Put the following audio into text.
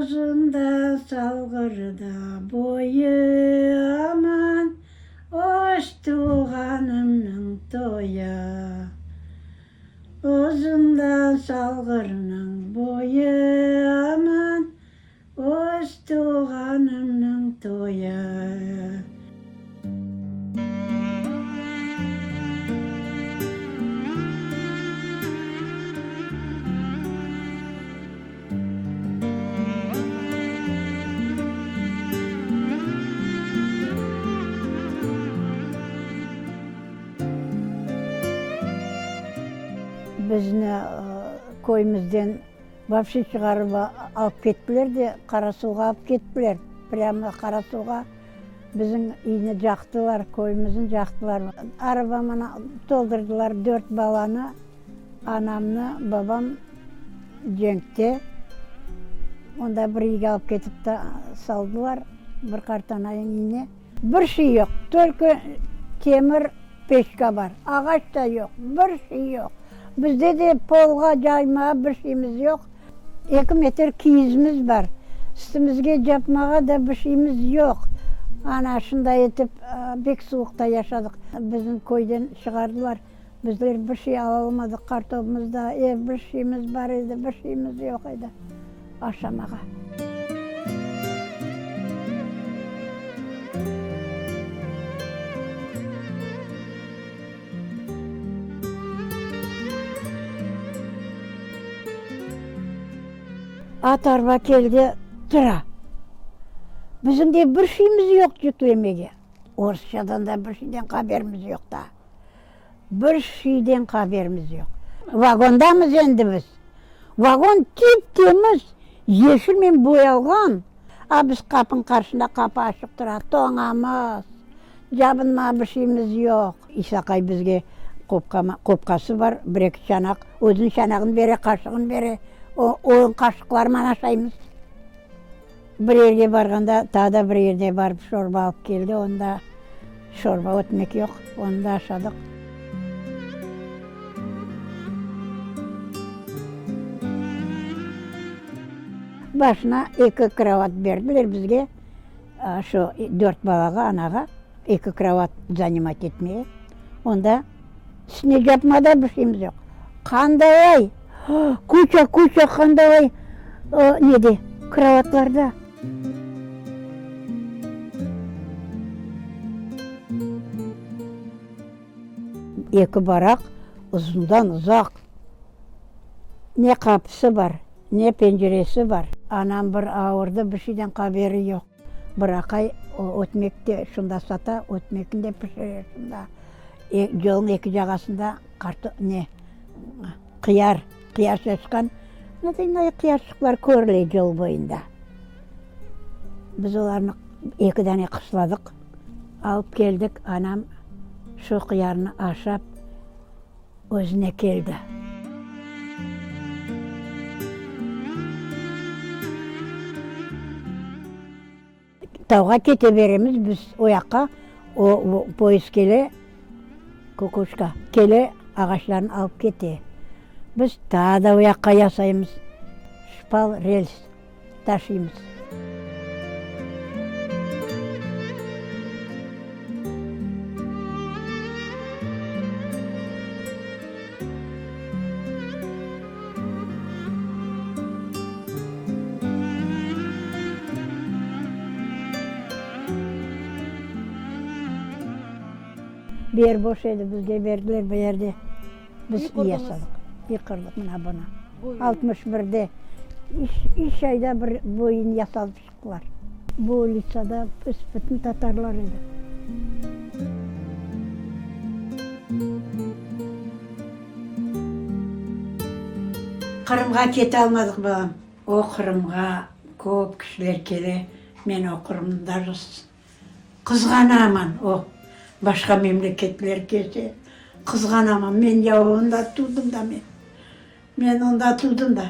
Uzun da salğır da boyı aman, Öz tuvğanımnıñ toyı. Uzun da salğırnıñ boyı aman, Öz tuvğanımnıñ toyı. Bizni köyümizden vapşe çıqarıp alıp kettiler de, Qarasuvğa alıp kettiler, prâmo Qarasuvğa. Bizim üyni caqtılar, köyümizni caqtılar. Arabamına toldurdılar dört balanı. Anamnı babam cenkte, onda bir üyge alıp ketip de saldılar, bir qartanayıñ üyüne. Bir şey yoq, tolko temir peçka bar, ağaç da yoq, bir şey yoq. Bizde de polğa caymağa bir şeyimiz yoq, eki metr kiyizimiz bar, üstümizge capmağa da bir şeyimiz yoq. Ana, şunday etip bek suvuqta yaşadıq. Bizni köyden çıqardılar. Bizler bir şey alalmadıq, qartobımız da, er bir şeyimiz bar edi, bir şeyimiz yoq edi aşamağa. At arba keldi, tura. Bizim de bir şeyimiz yoq yüklemege. Orısçadan da bir şeyden haberimiz yoq daa. Bir şeyden haberimiz yoq. Vagondamız endi biz. Vagon tip-temiz, yeşilmen boyalğan. A biz qapınıñ qarşında qapı açıq tura, toñamız, cabınmağa bir şeyimiz yoq. İsa aqay bizge qopqası bar, bir-eki çanaq, özüniñ çanağını bere, qaşığını bere, o, onıñ qaşıqlarıman aşaymız. Bir yerge barğanda, taa da bir yerde barıp şorba alıp keldi, onda şorba ötmek yoq, onı da aşadıq. Başına eki krovat berdiler bizge, şu dört balağa, anağa eki krovat zanimat etmege. Onda üstüne yapma da bir şeyimiz yoq. Qandalay, kuça-kuça qandalay nede, krovatlarda. Eki baraq uzundan-uzaq, ne qapısı bar, ne penceresi bar. Anam bir avurdı, bir şeyden haberi yoq. Bir aqay ötmek de şunda sata, ötmekni de pişire şunda. Yolnıñ eki yağasında ne, qıyar, qıyar şaşqan, qıyarçıqlar körüle yol boyunda. Biz olarnı eki dane qışladıq, alıp keldik, anam şu qıyarnı aşap, özüne keldi. Tavğa kete beremiz biz o yaqqa, o poyezd kele, Kukuşka kele, ağaçlarnı alıp kete. Biz taa da o yaqqa yasaymız, şpal, rels taşıymız. Bu yer boş edi, bizge berdiler bu yerde. Biz Üy qurdıñız? Yasadıq. Üy qurdıq mına bunı. Altmış birde. Üç ayda bir bu üyni yasalıp çıqtılar. Bu ulitsada püs-bütün tatarlar edi. Qırımğa kete almadıq, balam. O Qırımğa köp kişiler kele, men o Qırımnı daje qızğanaman, o başqa memleketler kelse, qızğanaman. Men ya onda tuvdım da men. Men onda tuvdım da.